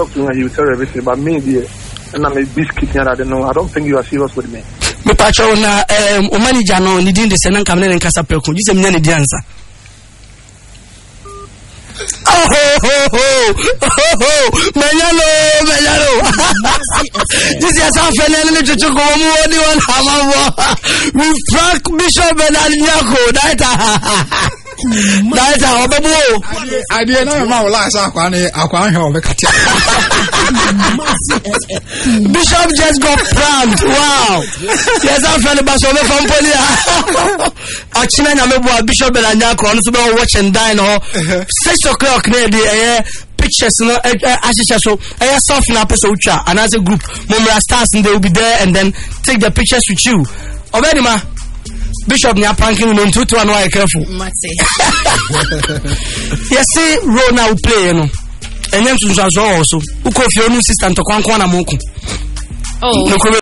talk to him and he will tell you everything. But me, and I'm a biscuit here. I don't know. I don't think you are serious with me. Me pacho na manager no ni din de senan kamne en kasa peko. Ji se me ne di ansa. Menyalo. This is how Fenelli to go one we Frank Bishop Benaliako. That I didn't know my last Bishop just got pranked. Wow. Yes, I'm from the Basome from Polia. Actually, Bishop Benaliako on to watch and dine or 6 o'clock near the pictures, no, so I soft na episode and as a group, Mumra stars and they will be there and then take the pictures with you. Already, ma. Bishop ni pranking on 2 to 1 why careful. Yes, see, Rona will play, you know. And then to also. Uko fi onu sister to kwankwana moku. Oh.